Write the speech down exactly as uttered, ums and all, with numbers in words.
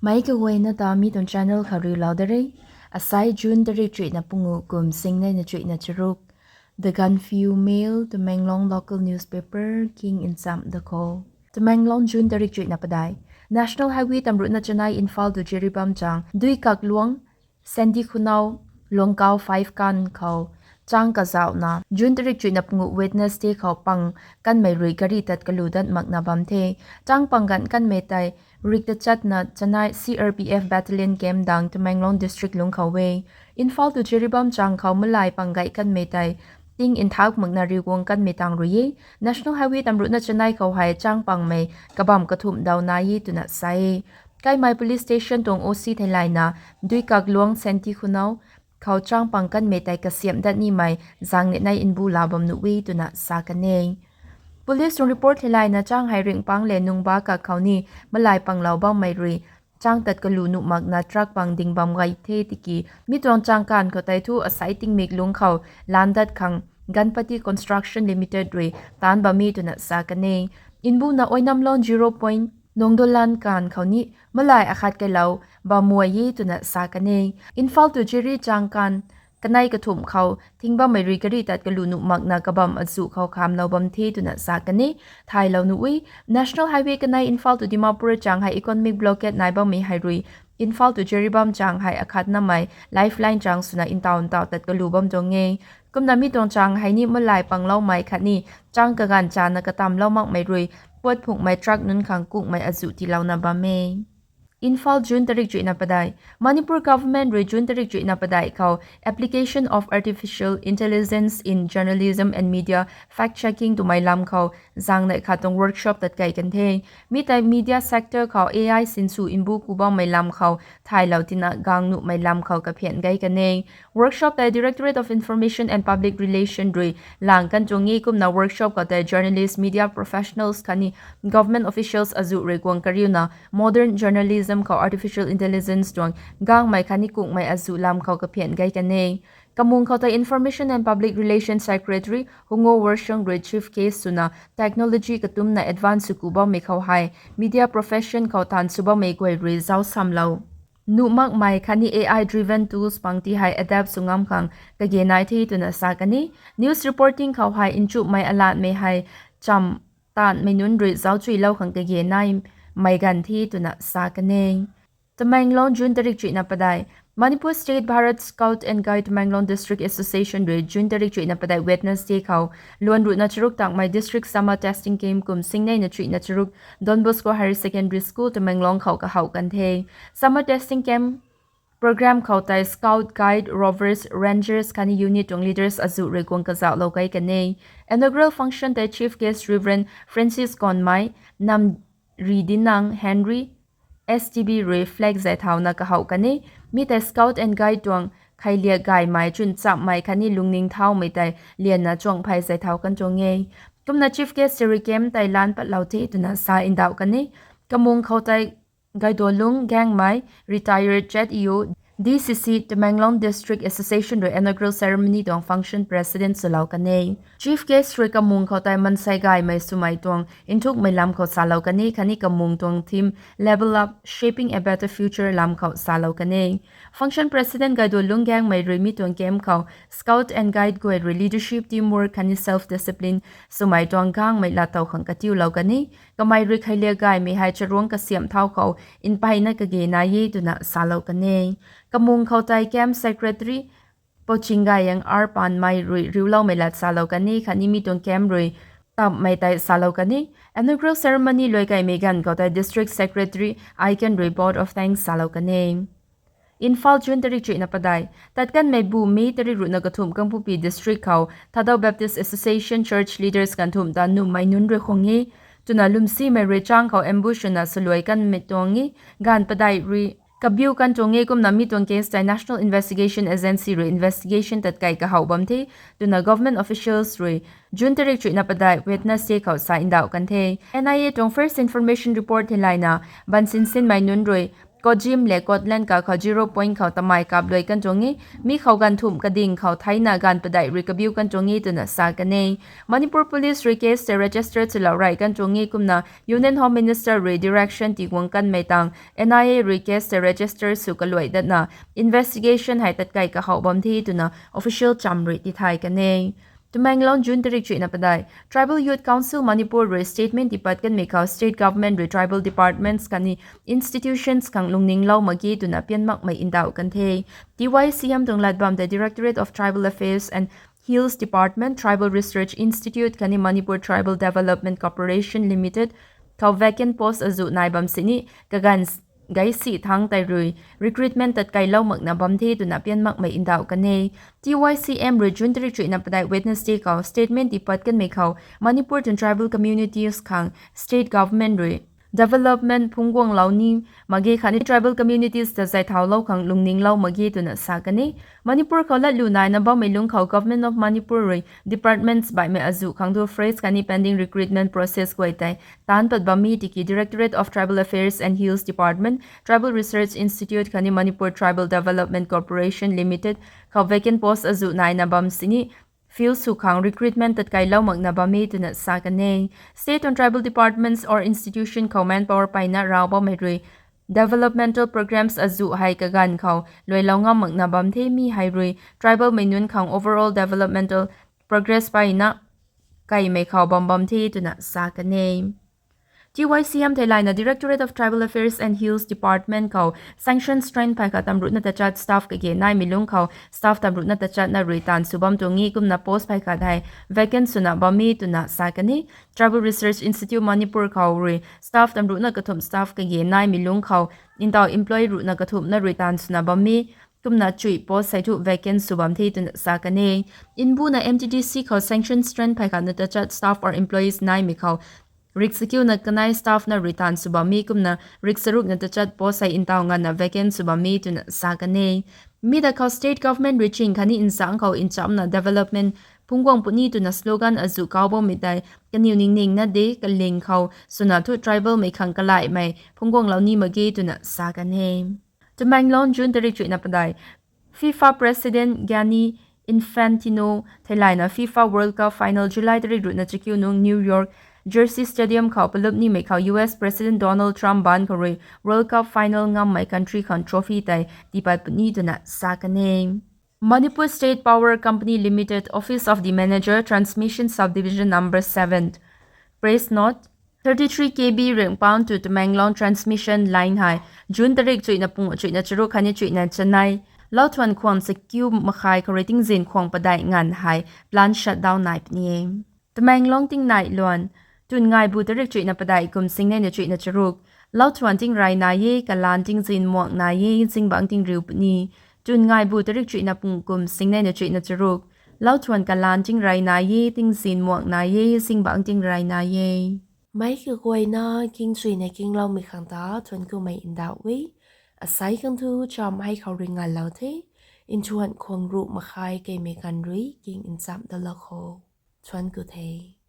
Meic kaguayna ta mi tuang channel khou riulou da re. Asai June tarik chuihna pungu kum singneina chuihna charuk. The Gaanphiu Mail, Tamenglong local newspaper king ncham da kho. Tamenglong, June tarik chuihna padeih. National Highway tamruhna chanei Imphal tu Jiribam chang Duikakluang, Santi Khunau, Longkau five kan khou chang kazauhna June tarik chuihna pungu Wednesday khou pang kanmei rui gari tat kalu dat makna bam the. Chang pang ganv kanmei tei rik tachatna chanei C R P F battalion camp dang Tamenglong district lungc khou e. Imphal tu Jiribam chang khou malai pang gay kanmei tei ting nthak makna riu guang kanmei tang rui e. National Highway tamruhna chanei khou hei chang pangmei kabam kathumh daw nai e twna sa e. Kaimei police station tuang O C theilayna Duikakluang, Santi Khunau khou chang pang kanmei tei kasiamh dat nimei zang ninei nbu la bam nuh e twna sa kan e. Police tuang report theilayna chang hei ringpang le nungba kak khou ni malai panglou bammei rui chang tat kalu nuh makna truck pang ding bam gay the tiki mi tuang chang kan khou tei thu asai tingmik lungc khou lan dat khang Ganpati Construction Limited rui taanc bam e twna sa kan e. Nbuna Oinamlon zero point Nongdolan kan khou ni malai akhat kailou bam muai e twna sa kan e. Imphal tu Jiri chang kan kanei kathumh khou thing bammei rui gari tat kalu nuh makna kabam azuh khou khamlou bam the twna sa kan e. Thaylou nuh e, National Highway kanei Imphal tu Dimapur chang hei economic blockade nai bammei hei rui Imphal tu Jiribam chang hei akhatnamei lifeline chang swna ntaw ntaw tat kalu bam tuang e. Kumna mi tuang chang hei ni malai pangloumei khatni chang kaganv chana katamlou makmei rui puat phunghmei truck nunc khang kukmei azuh tiilouna bam e. Imphal, June tarik chuihna padeih. Manipur government rui June tarik chuihna padeih khou Application of Artificial Intelligence in Journalism and Media Fact Checking twmei lam khou zang neih khat tuang workshop tat kei kan the. Mi tei media sector khou A I sinsw nbu ku bammei lam khou thaylou tina gang nuhmei lam khou kaphian gay kan e. Workshop tei Directorate of Information and Public Relation rui lang kan tuang e. Kumna workshop khou tei journalist, media professionals khatni government officials azuh rui guang kariuna modern journalism khou artificial intelligence tuang gangmei khatni kukmei azuh lam khou kaphian gay kan e. Kamung khou tei Information and Public Relations Secretary Hungo Worshang rui chief guest swna technology katumna advance sw ku bammei khou hei media profession khou taanv sw bammei guay rui zauc samlou nuh makmei khatni A I driven tools pang ti hei adapt sw ngam khang kage nai the twna sa kan e. News reporting khou hei nchumhmei alatmei hei cham taanmei nunc rui zauc chuilou khang kage naimei ganv the twna sa kan e. Tamenglong, June tarik chuihna padeih. Manipur State Bharat Scout and Guide Tamenglong District Association rui June tarik chuihna padeih Wednesday khou luan ruhna charuk takmei District Summer Testing Camp kum singneina chuihna charuk Don Bosco Higher Secondary School Tamenglong khou kahouh kan the. Summer Testing Camp program khou tei Scout, Guide, Rovers, Rangers khatni unit tuang leaders azuh rui guang kazauhlou kei kan e. Inaugural function tei Chief Guest Reverend Francis Konmei, Namridinang Henry, S T B rui flag zay thauna kahouh kan e. Mi tei Scout and Guide tuang kheiliak gaymei chwn chammei khatni lungning thaumei tei lianna chuang phey zay thau kan tuang e. Kumna Chief Guest rui camp tei lan patlou the twna sa ndauh kan e. Kamung khou tei Gaidolung Gangmei, retired Z E O, D C C Tamenglong District Association rui inaugural ceremony tuang function president swlou kan e. Chief guest rui kamung khou tei mansei gaymei swmei tuang nthukmei lam khou salou kan e khatni kamung tuang theme Level Up, Shaping a Better Future lam khou salou kan e. Function president Gaidolung Gangmei rui mi tuang camp khou Scout and Guide guay rui leadership, teamwork khatni self discipline swmei tuang gangmei lat tow khang katiulou kan e. Kamei rui kheiliak gaymei hei charuangc kasiamh thau khou npeyna kage nai e twna salou kan e. Kamung khou tei camp secretary Pouching Gayang R Panmei rui riuloumei lat salou kan e khatni mi tuang camp rui tapmei tei salou kan e. Inaugural ceremony luai kaimei ganv khou tei district secretary Aiken rui vote of thanks salou kan e. Imphal, June tarik chuihna padeih. Tat kanmei bu May tarik ruhna kathumh Kangpokpi district khou Thadou Baptist Association church leaders ganvthumh ta nuhmei nunc rui khwang e twna lwmsimei rui chang khou ambush swna saluai kanmei tuang e. Ganv padeih rui kabiu kan tuang e. Kumna mi tuang case tei National Investigation Agency rui investigation tat kei kahouh bam the twna government officials rui June tarik chuihna padeih Wednesday khou sa ndauh kan the. N I A tuang first information report theilayna bansinsinmei nunc rui Kojim le Kotland kakhou zero point khou tamei kap luai kan tuang e. Mi khou ganv thumh kading khou theina ganv padeih rui kabiu kan tuang e twna sa kan e. Manipur Police rui case tei register swlou rey kan tuang e kumna Union Home Minister rui direction tiguang kanmei tang N I A rui case tei register sw kaluai datna investigation hei tatkai kahou bam the twna official cham rui tithay kan e. Tamenglong, June tarik chuihna padeih. Tribal Youth Council Manipur rui statement tipat kanmei khou state government rui tribal departments khatni institutions khang lungninglou mak ge twna pian makmei ndauh kan the. T Y C M tuang lat bam tei Directorate of Tribal Affairs and Hills Department, Tribal Research Institute khatni Manipur Tribal Development Corporation Limited khou vacant post azuh nai bam sini kaganv gaisi thangc tei rui recruitment tatkailou makna bam the twna pian makmei ndauh kan e. T Y C M rui June tarik chuihna padeih Wednesday khou statement tipat kanmei khou Manipur tuang tribal communities khang state government rui development phungcguanglou ni mak ge khatni tribal communities ta zay thaulou khang lungninglou mak ge twna sa kan e. Manipur khou latlu naina bammei lungc khou Government of Manipur rui departments baihmei azuh khang thu fresh khatni pending recruitment process guay tei taanc pat bam e tiki Directorate of Tribal Affairs and Hills Department, Tribal Research Institute khatni Manipur Tribal Development Corporation Limited khou vacant post azuh naina bam sini fill sw khang recruitment tatkailou makna bam e twna sa kan e. State tuang tribal departments or institution khou manpower peyna raw bammei rui developmental programs azuh hei kaganv khou luailou ngam makna bam the. Mi hei rui tribalmei nunc khang overall developmental progress peyna kaimei khou bam bam the twna sa kan e. T Y C M theilayna Directorate of Tribal Affairs and Hills Department khou sanction strength phey khat tamruhna tachat staff kage naimei lungc khou staff tamruhna tachatna rui taanv sw bam tuang e kumna post phey khat hei vacant swna bam e twna sa kan e. Tribal Research Institute Manipur khou rui staff tamruhna kathumh staff kage naimei lungc khou ntaw employee ruhna kathumhna rui taanv swna bam e kumna chuih post hei thu vacant sw bam the twna sa kan e. Mbuna M T D C khou sanction strength phey khatna tachat staff or employees naimei khou rik sakiuna kanei staff na rui taanv sw bam e kumna rik sarukna tachat post hei ntaw nganvna vacant sw bam e twna sa kan e. Mi da khou state government rui ching khatni nzangc khou nchamna development phungcguang puni twna slogan azuh kau bammei tei kaniw ningningna de kaling khou swna thu tribalmei khang kalaihmei phungcguanglou ni mak ge twna sa kan e. Tamenglong, June tarik chuihna padeih. FIFA President Gianni Infantino theilayna FIFA World Cup final July tarik ruhna chakiu nung New York Jersey Stadium khou palup nimei khou U S President Donald Trump baanc khou rui World Cup final ngammei country khang trophy tei tiipat puni twna sa kan e. Manipur State Power Company Limited, Office of the Manager, Transmission Subdivision Number seven. Press note: thirty-three K V Rengpang to Tamenglong transmission line hei June tarik chuihna pung chuihna charuk khatni chuihna chanei, lauthuan khwang chakiu makhai khou rui tingzin khwang padeih nganv hei plant shutdown nai puni e. Tamenglong tingnai luan: tun ngaibu tarik chuihna padeih kum singneina chuihna charuk, lauthuan tingrey nai e, kalaan tingzin muang nai e, zingbangc tingriu puni. Tun ngaibu tarik chuihna pung kum singneina chuihna charuk, lauthuan kalaan tingrey nai e, tingzin muang nai e, zingbangc tingrey nai e. Meic kaguayna kingchuina kingloumei khang ta thuanc kumei ndauh e. Asei khang thu cham hei khou rui ngalou the. Nthuan khwang ruh makhai keimei ganv rui king nchamh dalou kho. Thuanc ku the.